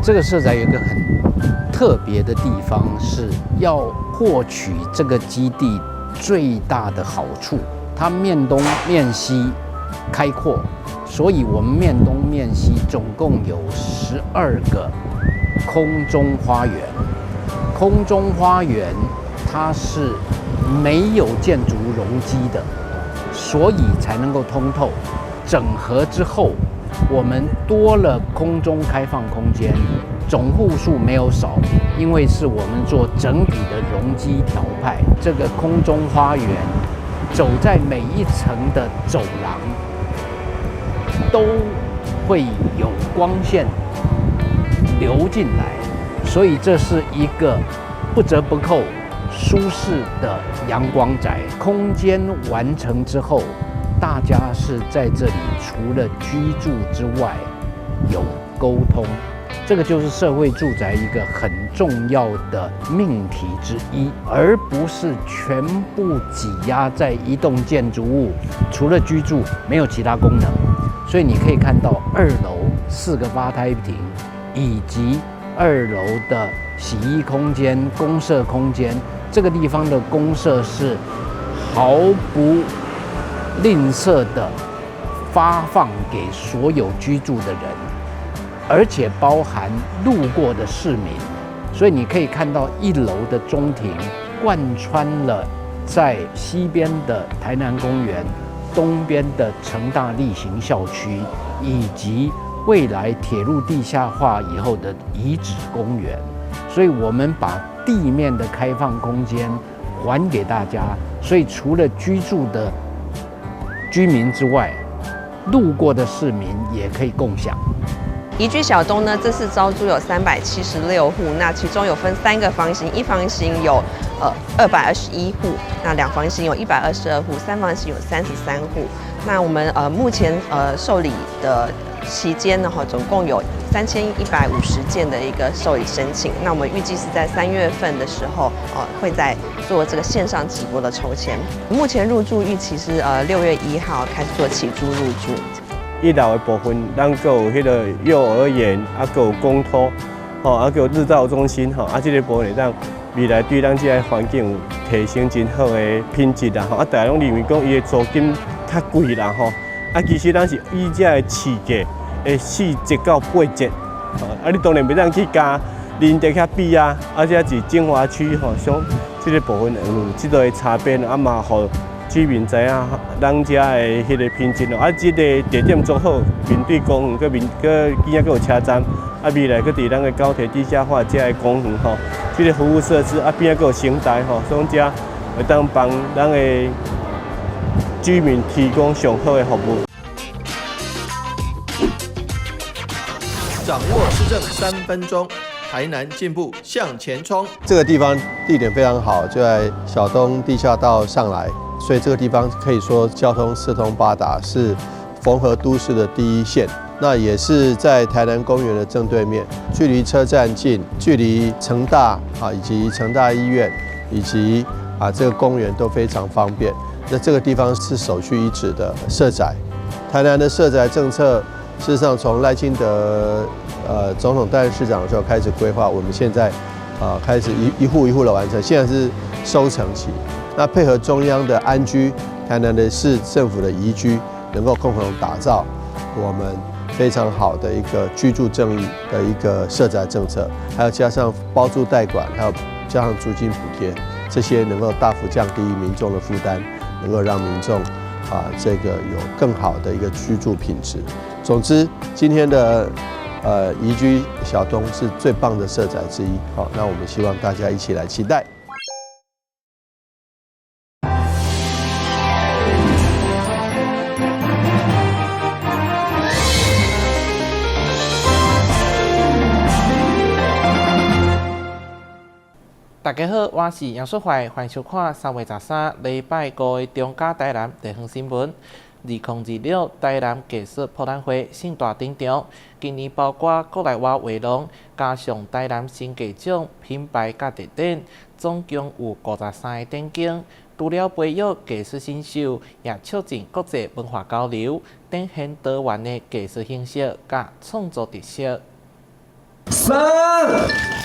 這個社宅有一個很特別的地方，是要獲取這個基地最大的好處。它面東面西開闊，所以我們面東面西總共有12個空中花園。空中花園它是沒有建築容積的，所以才能夠通透。整合之後，我們多了空中開放空間，總戶數沒有少，因為是我們做整體的容積調配。這個空中花園走在每一層的走廊，都會有光線流進來，所以這是一個不折不扣舒適的陽光宅。空間完成之後，大家是在這裡除了居住之外，有溝通，這個就是社會住宅一個很重要的命題之一，而不是全部擠壓在一棟建築物，除了居住沒有其他功能。所以你可以看到二樓四個吧台亭，以及二樓的洗衣空間、公設空間，這個地方的公設是毫不吝嗇的發放給所有居住的人，而且包含路過的市民。所以你可以看到一樓的中庭貫穿了在西邊的台南公園、東邊的成大力行校區，以及未來鐵路地下化以後的遺址公園。所以我們把地面的開放空間還給大家。所以除了居住的居民之外，路過的市民也可以共享。宜居小東呢，這次招租有376戶，那其中有分三個房型，一房型有221戶，那兩房型有122戶，三房型有33戶。那我們目前受理的期間呢，哈，總共有3150件的一個受理申請。那我們預計是在3月份的時候，會再做這個線上直播的抽籤。目前入住預期是6月1號開始做起租入住。一樓的部分，咱閣有彼个幼兒園，啊，閣有公托，吼，啊，閣有日照中心，吼，啊，這个部分會當未來對咱這个環境有提升真好的品質啦，吼，啊，大家攏認為講伊的租金較貴啦，吼，啊，其實咱是以這个市價的4折到8折，吼，啊，你當然袂當去佮仁德遐比啊，啊，這是精華區吼，像這个部分有這个差別，啊嘛，予居民知影咱遮的彼个品質咯。啊，這个地點足好，面對公園，閣面閣邊仔閣有車站，啊，未來閣佇咱的高鐵地下化遮的公園吼，這个服務設施啊，邊仔閣有成大吼，所以遮會當幫咱的居民提供上好的服務。掌握市政3分鐘，台南進步向前衝。這個地方地點非常好，就在小東地下道上來，所以這個地方可以說交通四通八達，是縫合都市的第一線。那也是在台南公園的正對面，距離車站近，距離成大啊以及成大醫院以及啊這個公園都非常方便。那這個地方是首屈一指的社宅。台南的社宅政策，事實上從賴清德總統擔任市長的時候開始規劃，我們現在啊開始一戶一戶的完成，現在是收成期。那配合中央的安居，台南的市政府的宜居，能夠共同打造我們非常好的一個居住正義的一個社宅政策，還有加上包租代管，還有加上租金補貼，這些能夠大幅降低民眾的負擔，能夠讓民眾啊這個有更好的一個居住品質。總之，今天的宜居小東是最棒的社宅之一。好，那我們希望大家一起來期待。大家好，我是楊淑懷，歡迎收看3月13禮拜五的中嘉台南地方新聞。2026台南藝術博覽會盛大登場，今年包括國內外畫廊，加上台南新藝獎品牌佮地點，總共有53個展間。除了培育藝術新秀，也促進國際文化交流，展現多元的藝術形式佮創作特色。三、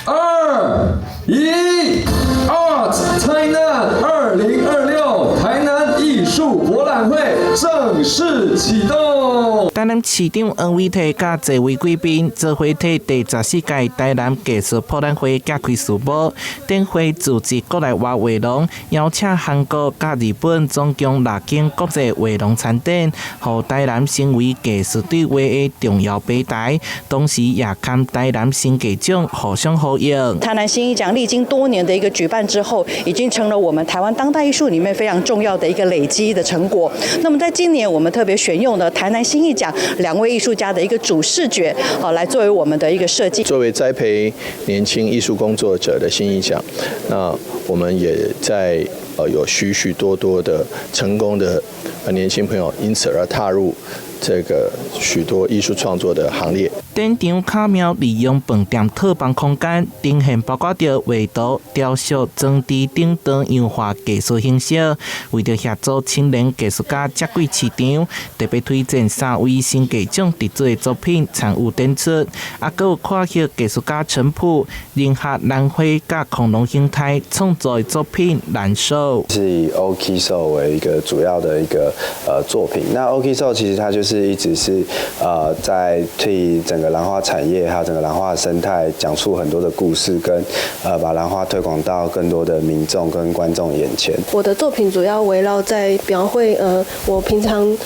二、一，Art 台南2026台南藝術博覽會正式啟動。台南市長黃偉哲佮濟位貴賓做伙替第14屆台南藝術博覽會揭開序幕。展會組織國內外畫廊，邀請韓國佮日本總共六間國際畫廊參展，予台南成為藝術對話的重要平台。同時，也佮台南新藝獎互相呼應。台南新藝獎歷經多年的一個舉辦之後，已經成了我們台灣當代藝術裡面非常重要的一個累積的成果。那麼在今年，我們特別選用了台南新藝獎兩位藝術家的一個主視覺，好來作為我們的一個設計。作為栽培年輕藝術工作者的新藝獎，那我們也在有許許多多的成功的年輕朋友因此而踏入這個許多藝術創作的行列。展場巧妙利用飯店套房空間，呈現包括著畫圖、雕塑、裝置等多樣化藝術形式。為著協助青年藝術家接軌市場，特別推薦三位新藝獎得主的作品參與展出。啊，閣有跨域藝術家陳普融合蘭花佮恐龍形態創作的作品《蘭獸》。是以 Oki 獸為一個主要的一個作品。那 Oki 獸其實它就是一直是在替整個蘭花產業還有整個蘭花的生態講述很多的故事，跟把蘭花推廣到更多的民眾跟觀眾眼前。我的作品主要圍繞在描繪我平常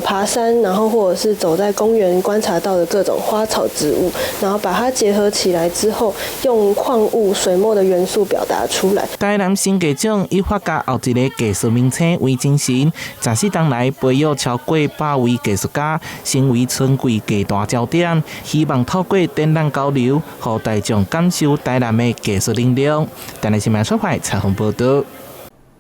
爬山，然後或者是走在公園觀察到的各種花草植物，然後把它結合起來之後，用礦物水墨的元素表達出來。台南新藝獎以發掘後一個藝術明星為精神，14冬來培育超過100位藝術家，成為春季藝壇焦點。希望透過展覽交流，予大眾感受台南的藝術能量。台南新聞出發採訪報導。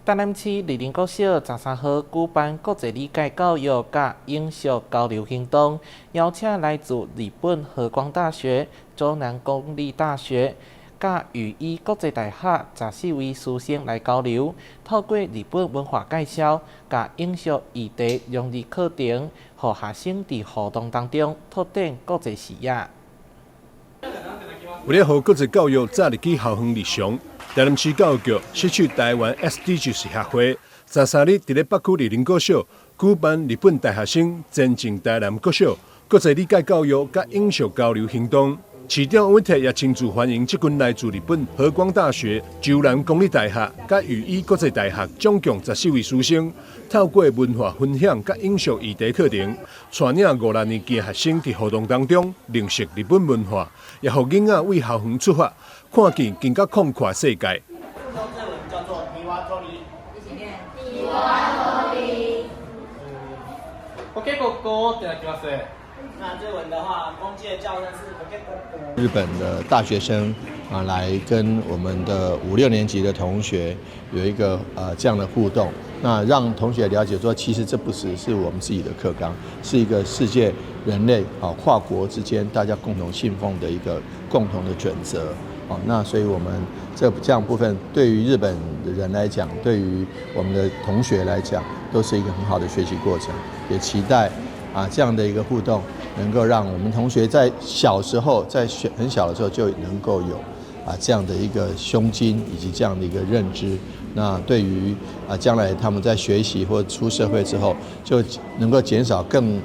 台南市麗林國小13號舉辦國際理解教育佮永續交流行動，邀請來自日本和光大學、周南公立大學佮雨衣國際大學14位師生來交流，透過日本文化介紹佮永續議題融入課程，予學生佇互動當中拓展國際視野。為了予國際教育早入去校園日常，台南市教育局攜手台灣 SDGs 協會，13日佇咧北區麗林國小舉辦日本大學生前進台南國小國際理解教育佮永續交流行動。市長溫鐵也親自歡迎這群來自日本和光大學、周南公立大學佮雨衣國際大學總共14位師生，透過文化分享佮永續議題課程，帶領五六年級學生佇活動當中認識日本文化，也予囡仔為校園出發，看見更加廣闊世界。叫做ニワトリ。一起念。ニワトリ。コケコッコーって鳴きます。那這文的話，公雞的叫聲是コケコッコー。日本的大學生啊，來跟我們的五六年級的同學有一個這樣的互動，那讓同學了解說，其實這不只是我們自己的課綱，是一個世界人類啊跨國之間大家共同信奉的一個共同的準則。哦，那所以我們這樣部分對於日本的人來講，對於我們的同學來講，都是一個很好的學習過程。也期待啊這樣的一個互動，能夠讓我們同學在小時候，在很小的時候就能夠有啊這樣的一個胸襟以及這樣的一個認知。那對於啊將來他們在學習或出社會之後，就能夠減少更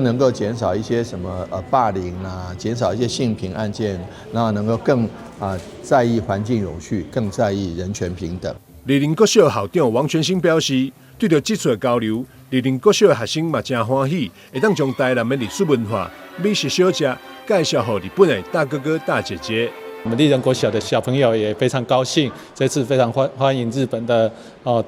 能夠減少一些什麼霸凌啊，減少一些性平案件，然後能夠更啊在意環境永續，更在意人權平等。麗林國小校長王全興表示，對著這次的交流，麗林國小的學生嘛誠歡喜，會當將台南的歷史文化、美食小食介紹予日本的大哥哥大姐姐。我們麗人國小的小朋友也非常高興，這次非常歡迎日本的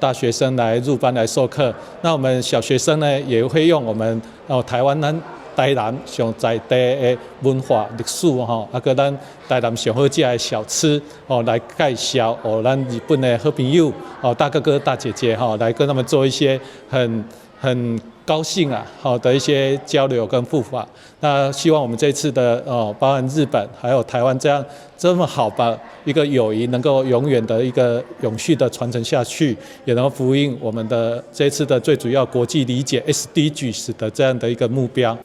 大學生來入班來授課。那我們小學生呢，也會用我們台灣咱台南上在地的文化歷史吼，啊閣咱台南上好食的小吃哦，來介紹予咱日本的好朋友哦，大哥哥大姐姐吼，來跟他們做一些很高興啊，好的一些交流跟互訪。那希望我們這次的哦，包含日本還有台灣這樣這麼好的一個友誼，能夠永遠的一個永續的傳承下去，也能夠呼應我們的這次的最主要國際理解 SDGs 的這樣的一個目標。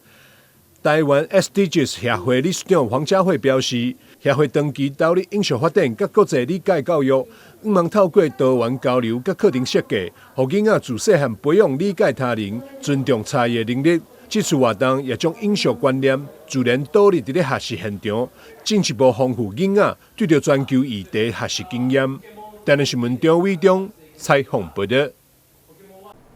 台灣 SDGs 協會理事長黃佳慧表示，協會長期投入永續發展佮國際理解教育，向望透過多元交流佮課程設計，予囡仔自細漢培養理解他人、尊重差異的能力。這次活動也將永續觀念自然導入佇咧學習現場，進一步豐富囡仔對著全球議題學習經驗。台南新聞張偉忠採訪報導。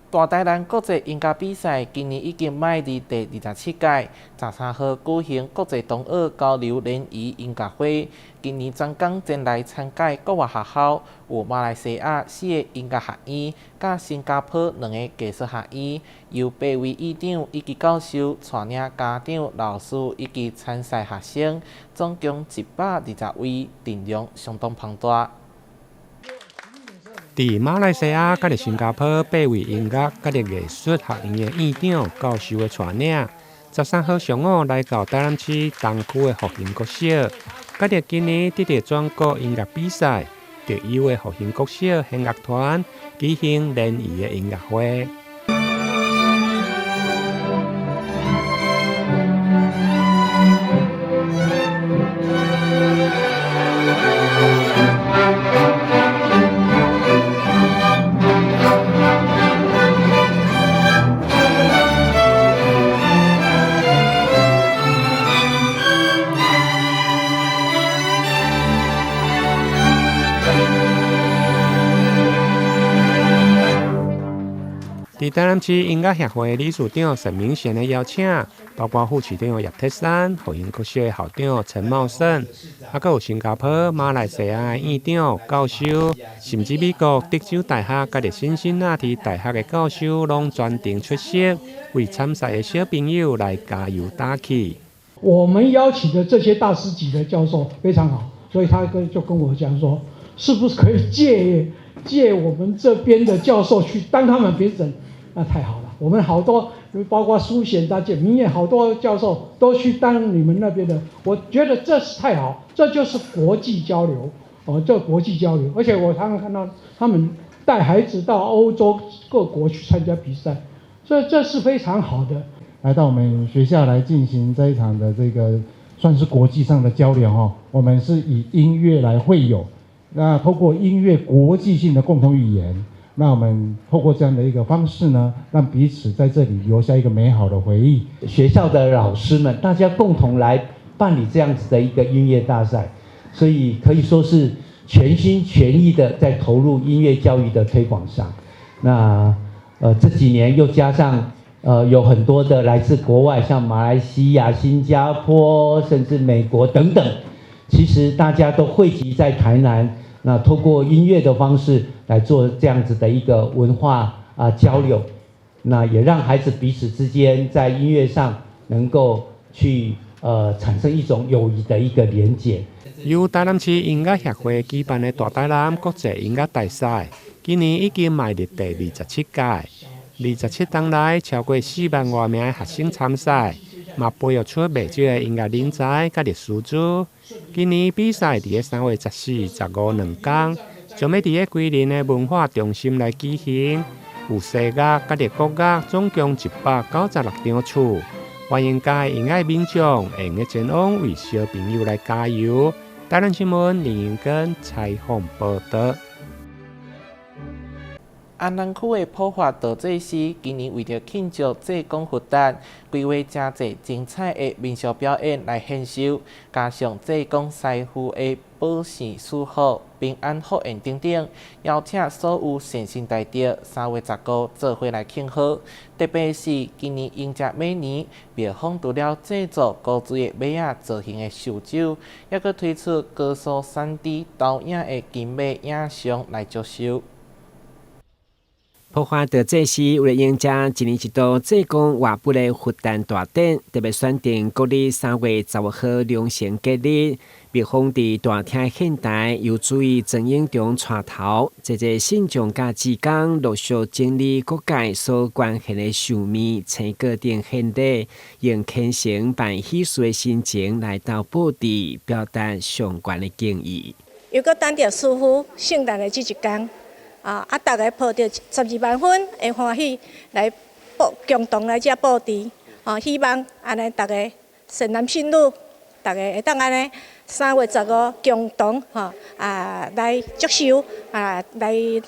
大台南國際音樂比賽今年已經邁入第27屆，13號舉行國際同學交流聯誼音樂會。今年專工前來參加國外學校有馬來西亞四个音樂學院，佮新加坡兩個藝術學院，由八位院長以及教授帶領家長、老師以及參賽學生，總共120位，陣容相當龐大。佇馬來西亞佮新加坡八位音樂佮藝術學院的院長、教授的帶領，13號上午來到台南市東區的復興國小，佮今年得著全國音樂比賽特優的復興國小弦樂團舉行聯誼的音樂會。佇台南市音樂協會理事長沈明賢的邀請，包括副市長葉鐵山、復興國小的校長陳茂盛，猶閣有新加坡、馬來西亞的院長、教授，甚至美國德州大學佮辛辛那提大學的教授，攏專程出席，為參賽的小朋友來加油打氣。我們邀請的這些大師級的教授非常好，所以他就跟我講說，是不是可以借我們這邊的教授去當他們評審？那太好了，我們好多，包括蘇顯大姐、明豔，好多教授都去當你們那邊的，我覺得這是太好，這就是國際交流，哦，這國際交流，而且我常常看到他們帶孩子到歐洲各國去參加比賽，所以這是非常好的。來到我們學校來進行這一場的這個算是國際上的交流哈，我們是以音樂來會友，那透過音樂國際性的共同語言。那我們透過這樣的一個方式呢，讓彼此在這裡留下一個美好的回憶。學校的老師們，大家共同來辦理這樣子的一個音樂大賽，所以可以說是全心全意的在投入音樂教育的推廣上。那這幾年又加上有很多的來自國外，像馬來西亞、新加坡，甚至美國等等，其實大家都匯集在台南。那透過音樂的方式來做這樣子的一個文化啊交流，那也讓孩子彼此之間在音樂上能夠去產生一種友誼的一個連結。由台南市音樂協會舉辦的大台南國際音樂大賽，今年已經邁入第27屆。27冬來，超過4萬外名的學生參賽，嘛培育出袂少的音樂人才佮師資。今年比賽佇咧3月14、15兩工，將欲佇咧歸仁的文化中心來舉行。有西樂佮國樂，總共196場次。歡迎各音樂民眾會用前往為小朋友來加油。台南新聞林英根採訪報導。安南區的普法道濟寺今年為著慶祝濟公佛誕，規劃誠濟精彩的民俗表演來獻壽，加上濟公師傅的保生賜福、平安福緣等等，邀請所有善心大德3月15做伙來慶賀。特別是今年迎接馬年，廟方除了製作古錐的馬仔造型的壽酒，猶閣推出高速3D 投影的金馬影像來祝壽。普法道濟寺為了迎接一年一度濟公活佛的佛誕大典，特別選定國曆3月15號龍神節日，廟方佇大廳獻台，由主意曾英中帶頭，濟濟信眾佮志工陸續整理各界所捐獻的壽麵、青果等獻禮，用虔誠辦喜事的心情來到布置，表達上懸的敬意。又閣等著師父聖誕的這一工。啊！逐家抱著12萬分的歡喜來布共同來遮布置，哦，希望按呢逐家善男信女，逐家會當按呢3月15共同吼啊來祝壽啊來學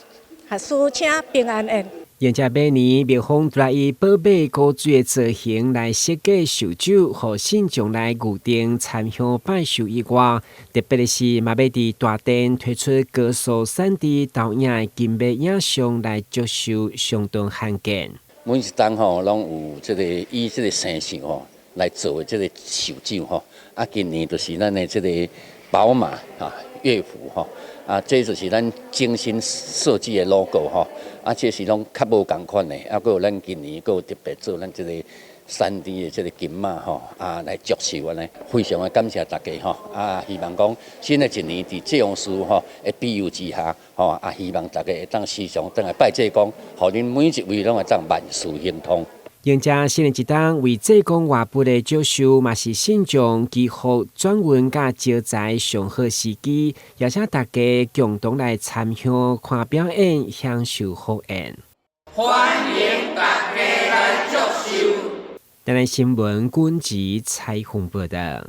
師請平安宴。迎接馬年，廟方除以寶馬古錐的造型來設計壽酒，予信眾來預訂參香拜壽以外，特別的是，嘛欲佇大殿推出高速三 D 投影的金馬影像來祝壽，相當罕見。每一冬吼，攏有這个以這个生肖吼來做的這个壽酒吼，啊，今年就是咱的這个寶馬啊樂福吼。啊，這就是咱精心設計的 logo 吼，啊，這是攏較無仝款的，啊，閣有咱今年閣有特別做咱這個3D 的這個金馬吼，啊，來祝壽按呢，非常的感謝大家吼，啊，希望講新的一年佇這樣事吼的庇佑之下，吼，啊，希望大家會當時常轉來拜濟公，予恁每一位攏會當萬事亨通。迎接新的一冬，為濟公外埠的祝壽，嘛是信眾祈福轉運佮招財上好時機，邀請大家共同來參香看表演，享受福宴。歡迎大家來祝壽。台南新聞軍籍采訪報道。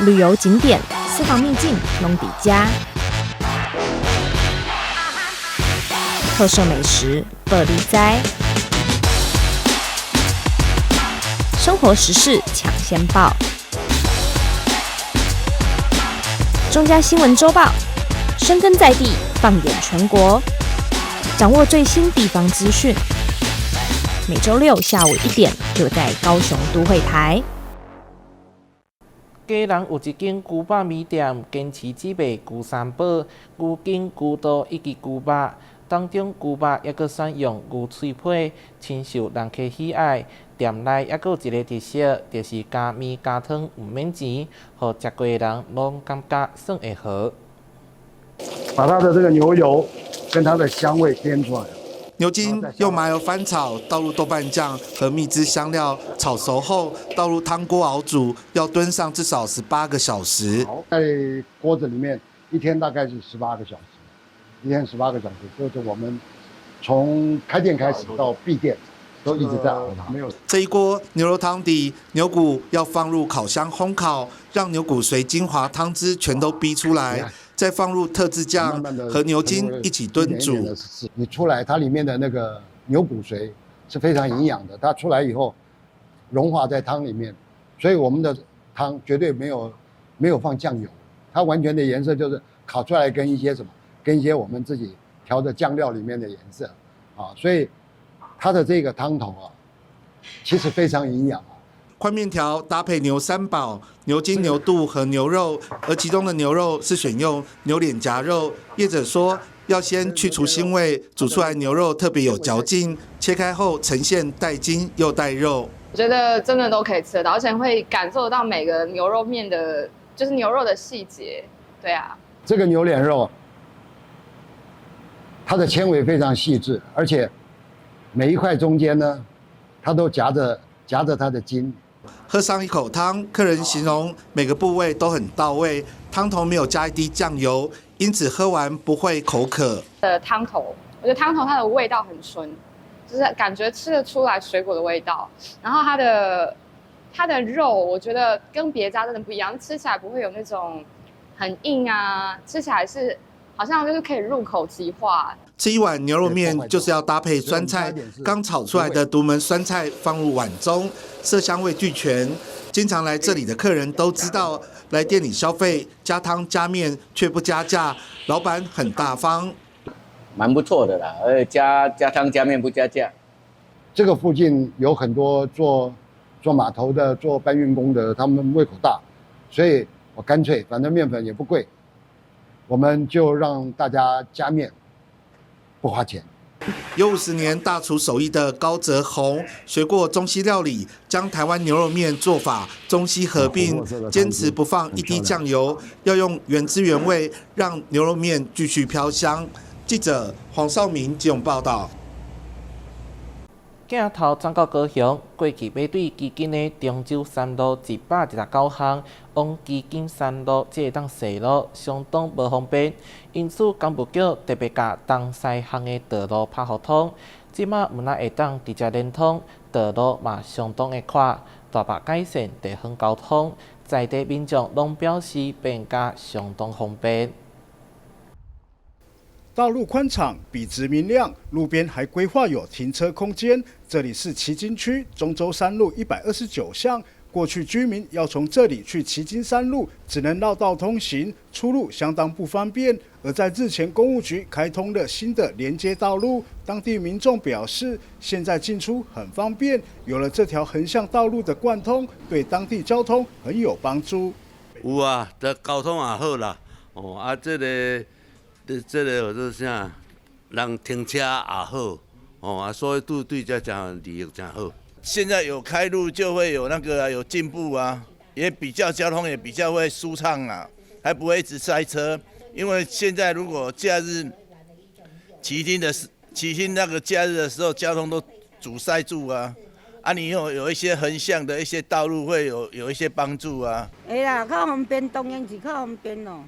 旅遊景點、私房秘境，攏佇遮。特色美食，報你知。生活時事搶先報，中嘉新聞週報，深耕在地，放眼全國，掌握最新地方資訊。每週六下午1點，就在高雄都會台。基隆有一間牛肉麵店，堅持只賣牛三寶、牛筋、牛肚以及牛肉，當中牛肉猶閣選用牛脆皮，深受人客喜愛。店內猶閣有一個特色，就是加麵加湯毋免錢，予食過的人攏感覺算會好。把它的這個牛油跟它的香味煸出來。牛筋用麻油翻炒，倒入豆瓣醬和蜜汁香料，炒熟後倒入湯鍋熬煮，要燉上至少18個小時。在鍋子裡面一天大概是十八個小時，一天十八個小時，就是我們從開店開始到閉店。都一直在熬它。沒有這一鍋牛肉湯底，牛骨要放入烤箱烘烤，讓牛骨髓精華湯汁全都逼出來，再放入特製醬和牛筋一起燉煮。你出來，它裡面的那個牛骨髓是非常營養的，它出來以後融化在湯裡面，所以我們的湯絕對沒有放醬油，它完全的顏色就是烤出來跟一些什麼，跟一些我們自己調的醬料裡面的顏色，啊，所以。它的這個湯頭啊，其實非常營養啊。寬麵條搭配牛三寶、牛筋、牛肚和牛肉，而其中的牛肉是選用牛臉頰肉。業者說，要先去除腥味，煮出來牛肉特別有嚼勁，切開後呈現帶筋又帶肉。我覺得真的都可以吃得到，而且會感受到每個牛肉麵的，就是牛肉的細節。對啊，這個牛臉肉，它的纖維非常細緻，而且。每一塊中間呢，它都夾著它的筋。喝上一口湯，客人形容每個部位都很到位，湯頭沒有加一滴醬油，因此喝完不會口渴。的湯頭，我覺得湯頭它的味道很純，就是感覺吃得出來水果的味道。然後它的肉，我覺得跟別家真的不一樣，吃起來不會有那種很硬啊，吃起來是好像就是可以入口即化。吃一碗牛肉麵就是要搭配酸菜，剛炒出來的獨門酸菜放入碗中，色香味俱全。經常來這裡的客人都知道，來店裡消費加湯加麵卻不加價，老闆很大方。蠻不錯的啦，而且加湯加麵不加價。這個附近有很多做碼頭的、做搬運工的，他們胃口大，所以我乾脆反正麵粉也不貴，我們就讓大家加麵。不花錢。有50年大廚手藝的高澤宏，學過中西料理，將台灣牛肉麵做法中西合併，堅持不放一滴醬油，要用原汁原味，讓牛肉麵繼續飄香。記者黃少明基隆報道。鏡頭轉到高雄，過去欲對旗津的中州三路129巷往旗津三路這個當西路相當無方便，因此工務局特別共東西向的道路拍互通，這馬毋但會當直接連通，道路嘛相當的寬，大幅改善地方交通，在地民眾攏表示變甲相當方便。道路寬敞、筆直明亮，路邊還規劃有停車空間。這裡是旗津區中州三路129巷。過去居民要從這裡去旗津三路，只能繞道通行，出入相當不方便。而在日前工務局開通了新的連接道路，當地民眾表示，現在進出很方便，有了這條橫向道路的貫通，對當地交通很有幫助。有啊，這交通也好啦。哦，啊，這個。這個叫做啥？人停車也好，哦啊，所以對對這誠利益誠好。現在有開路就會有那個有進步啊，也比較交通也比較會舒暢啊，還不會一直塞車。因為現在如果假日旗津那個假日的時候，交通都阻塞住啊，啊，你有一些橫向的一些道路會有一些幫助啊。會啦，較方便，當然是較方便咯。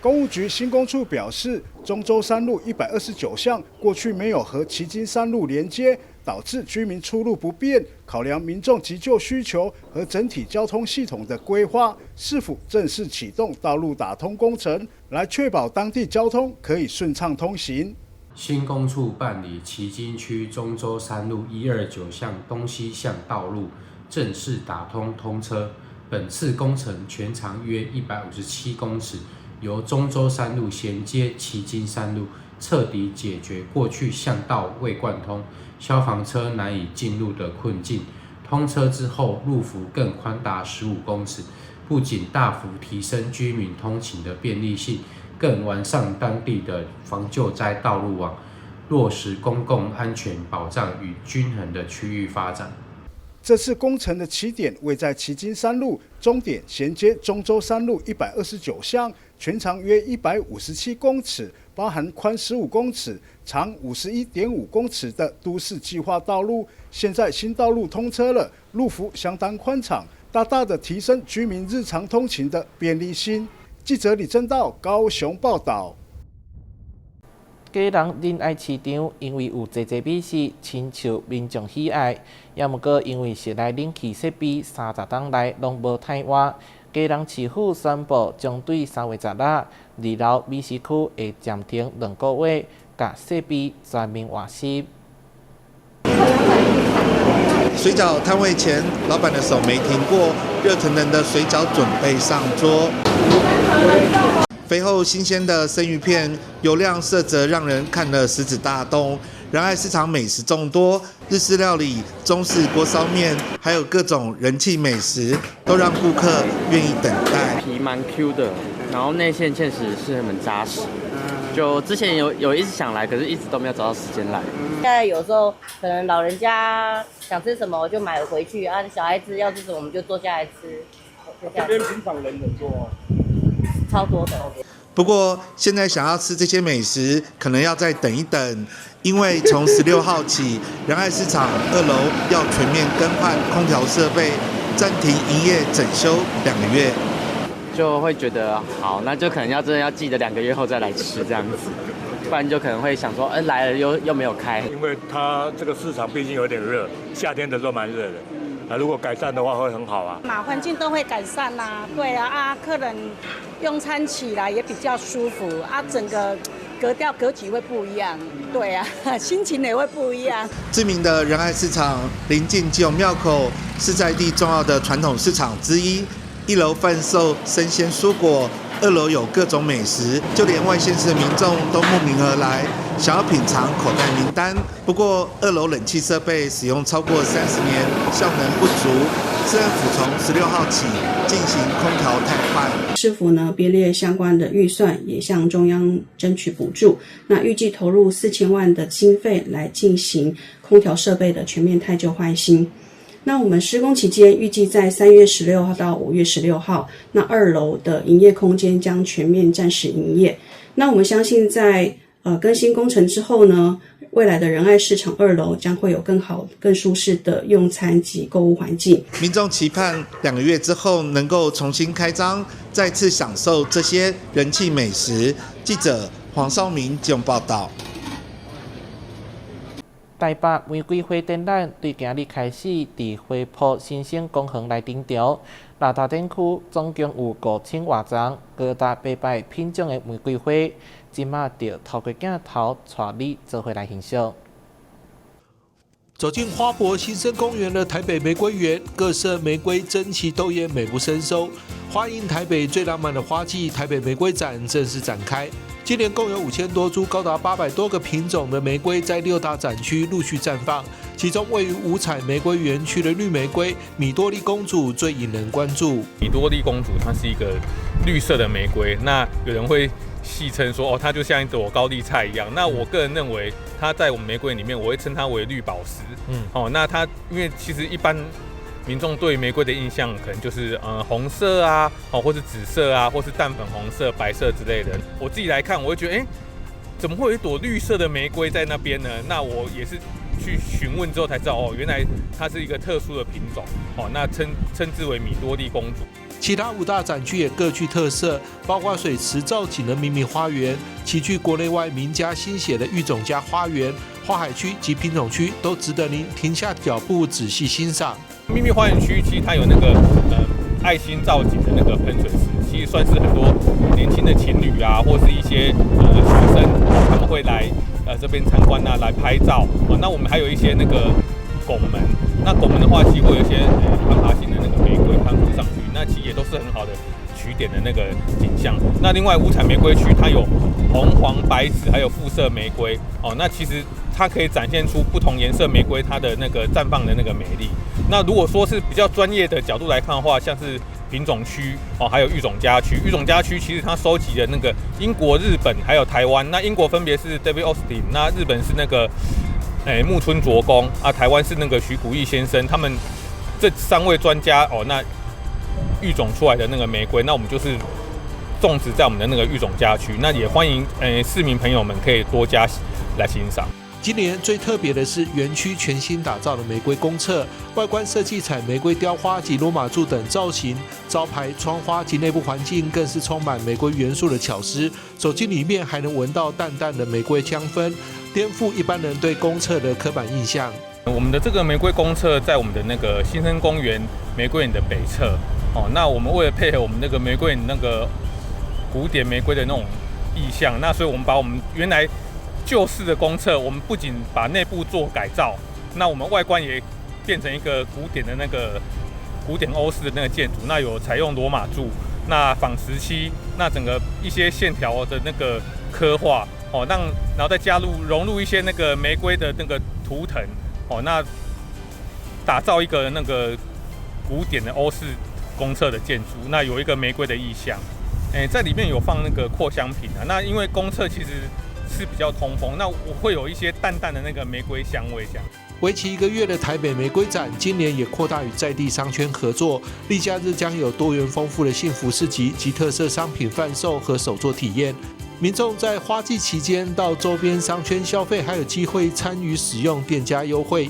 工務局興工處表示，中州三路129巷過去沒有和旗津三路連接，導致居民出入不便。考量民眾急救需求和整體交通系統的規劃，市府正式啟動道路打通工程，來確保當地交通可以順暢通行。興工處辦理旗津區中州三路129巷東西向道路正式打通通車。本次工程全長約157公尺。由中州三路銜接旗津三路，徹底解決過去巷道未貫通、消防車難以進入的困境。通車之後，路幅更寬達15公尺，不僅大幅提升居民通勤的便利性，更完善當地的防救災道路網，落實公共安全保障與均衡的區域發展。這次工程的起點位在旗津三路，終點銜接中州三路129巷，全長約157公尺，包含寬15公尺、長51.5公尺的都市計劃道路。現在新道路通車了，路幅相當寬敞，大大的提升居民日常通勤的便利性。記者李正道高雄報道。基隆仁愛市場因為有濟濟美食，深受民眾喜愛。也毋過因為室內冷氣設備30冬來攏無汰換，基隆市府宣布將對3月16二樓美食區會暫停2個月，共設備全面換新。水餃攤位前，老闆的手沒停過，熱騰騰的水餃準備上桌。肥厚新鮮的生魚片，油亮色澤讓人看了食指大動。仁愛市場美食眾多，日式料理、中式鍋燒麵，還有各種人氣美食，都讓顧客願意等待。皮蠻 Q 的，然後內餡確實是很紮實。就之前有一直想來，可是一直都沒有找到時間來。現在有時候可能老人家想吃什麼，就買了回去啊。小孩子要吃什麼，我們就坐下來吃。這邊平常人很多。超多的。不過現在想要吃這些美食，可能要再等一等，因為從16號起，仁愛市場二樓要全面更換空調設備，暫停營業整修2個月。就會覺得好，那就可能要真的要記得2個月後再來吃這樣子，不然就可能會想說，哎，來了又沒有開。因為它這個市場畢竟有點熱，夏天的時候蠻熱的。啊，如果改善的話會很好啊。嘛，環境都會改善啦，對啊，啊，客人用餐起來也比較舒服啊，整個格調格局會不一樣，對啊，心情也會不一樣。知名的仁愛市場臨近基隆廟口，是在地重要的傳統市場之一。一樓販售生鮮蔬果，二樓有各種美食，就連外縣市的民眾都慕名而來，想要品嘗口袋名單。不過，二樓冷氣設備使用超過30年，效能不足，市政府從16號起進行空調汰換。市府呢編列相關的預算，也向中央爭取補助。那預計投入4000萬的經費來進行空調設備的全面汰舊換新。那我們施工期間預計在3月16號到5月16號，那二樓的營業空間將全面暫時營業。那我們相信在更新工程之後呢，未來的仁愛市場2樓將會有更好、更舒適的用餐及購物環境。民眾期盼2個月之後能夠重新開張，再次享受這些人氣美食。記者黃少明綜報道。台北玫瑰花展覽對今日開始佇花圃新生公園來登場。六大展區總共有5000外叢高達800品種的玫瑰花，這馬就透過鏡頭帶你做伙來欣賞。走進花博新生公園的台北玫瑰園，各色玫瑰爭奇鬥豔，美不勝收。歡迎台北最浪漫的花季——台北玫瑰展正式展開。今年共有5000多株、高達800多個品種的玫瑰在6大展區陸續綻放。其中位於五彩玫瑰園區的綠玫瑰米多利公主最引人關注。米多利公主它是一個綠色的玫瑰，那有人會戲稱說哦，它就像一朵高麗菜一樣。那我個人認為，它在我們玫瑰裡面，我會稱它為綠寶石。那它因為其實一般民眾對玫瑰的印象可能就是紅色啊，或是紫色啊，或是淡粉紅色、白色之類的。我自己來看，我會覺得，怎麼會有一朵綠色的玫瑰在那邊呢？那我也是去詢問之後才知道，哦，原來它是一個特殊的品種，哦，那稱之為米多利公主。其他5大展區也各具特色，包括水池造景的秘密花園，齊聚國內外名家心血的育種家花園、花海區及品種區，都值得您停下腳步仔細欣賞。秘密花園區其實它有那個愛心造景的那個噴水池，其實算是很多年輕的情侶啊，或是一些學生，他們會來這邊參觀啊，來拍照。哦，那我們還有一些那個拱門，那拱門的話，其實會有一些攀爬型的那個玫瑰攀附上去，那其實也都是很好的取點的那個景象。那另外五彩玫瑰區，它有紅、黃、白、紫，還有複色玫瑰。哦，那其實它可以展現出不同顏色玫瑰它的那個綻放的那個美麗。那如果說是比較專業的角度來看的話，像是品種區哦，還有育種家區。育種家區其實它收集的那個英國、日本還有台灣。那英國分別是 David Austin，那日本是那個木村卓公啊，台灣是那個徐古義先生，他們這3位專家哦，那育種出來的那個玫瑰，那我們就是種植在我們的那個育種家區。那也歡迎市民朋友們可以多加來欣賞。今年最特別的是園區全新打造的玫瑰公廁，外觀設計採玫瑰雕花及羅馬柱等造型，招牌、窗花及內部環境更是充滿玫瑰元素的巧思。走進裡面還能聞到淡淡的玫瑰香氛，顛覆一般人對公廁的刻板印象。我們的這個玫瑰公廁在我們的那個新生公園玫瑰園的北側哦。那我們為了配合我們那個玫瑰園那個古典玫瑰的那種意象，那所以我們把我們原來舊式的公廁，我們不僅把內部做改造，那我們外觀也變成一個古典的那個古典歐式的那個建築。那有採用羅馬柱，那仿石漆，那整個一些線條的那個刻畫哦，讓然後再加入融入一些那個玫瑰的那個圖騰哦，那打造一個那個古典的歐式公廁的建築。那有一個玫瑰的意象，在裡面有放那個擴香瓶啊。那因為公廁其實是比較通風，那我會有一些淡淡的那個玫瑰香味。這樣，為期1個月的台北玫瑰展，今年也擴大與在地商圈合作，例假日將有多元豐富的幸福市集及特色商品販售和手作體驗。民眾在花季期間到周邊商圈消費，還有機會參與使用店家優惠。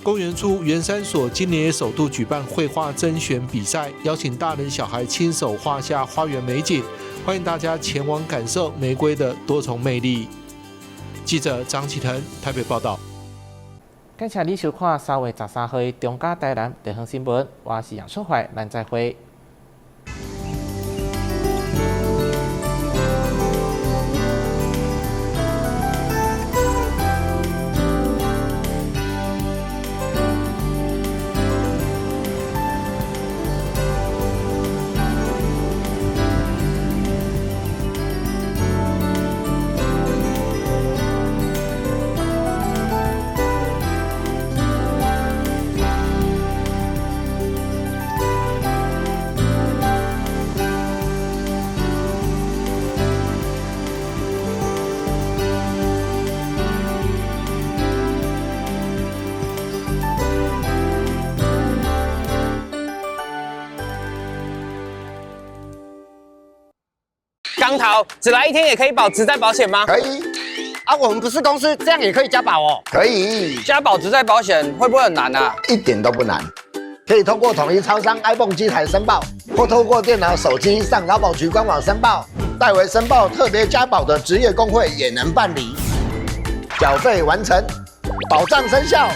公園處圓山所今年也首度舉辦繪畫甄選比賽，邀請大人小孩親手畫下花園美景，歡迎大家前往感受玫瑰的多重魅力。記者張啟騰台北報道。感謝你收看3月13號的中嘉台南地方新聞，我是楊淑懷，咱再會。光頭，只來一天也可以保職災保險嗎？可以。啊，我們不是公司，這樣也可以加保哦？可以。加保職災保險會不會很難啊？一點都不難，可以通過統一超商 ibon 機台申報，或透過電腦、手機上勞保局官網申報。代為申報特別加保的職業工會也能辦理。繳費完成，保障生效。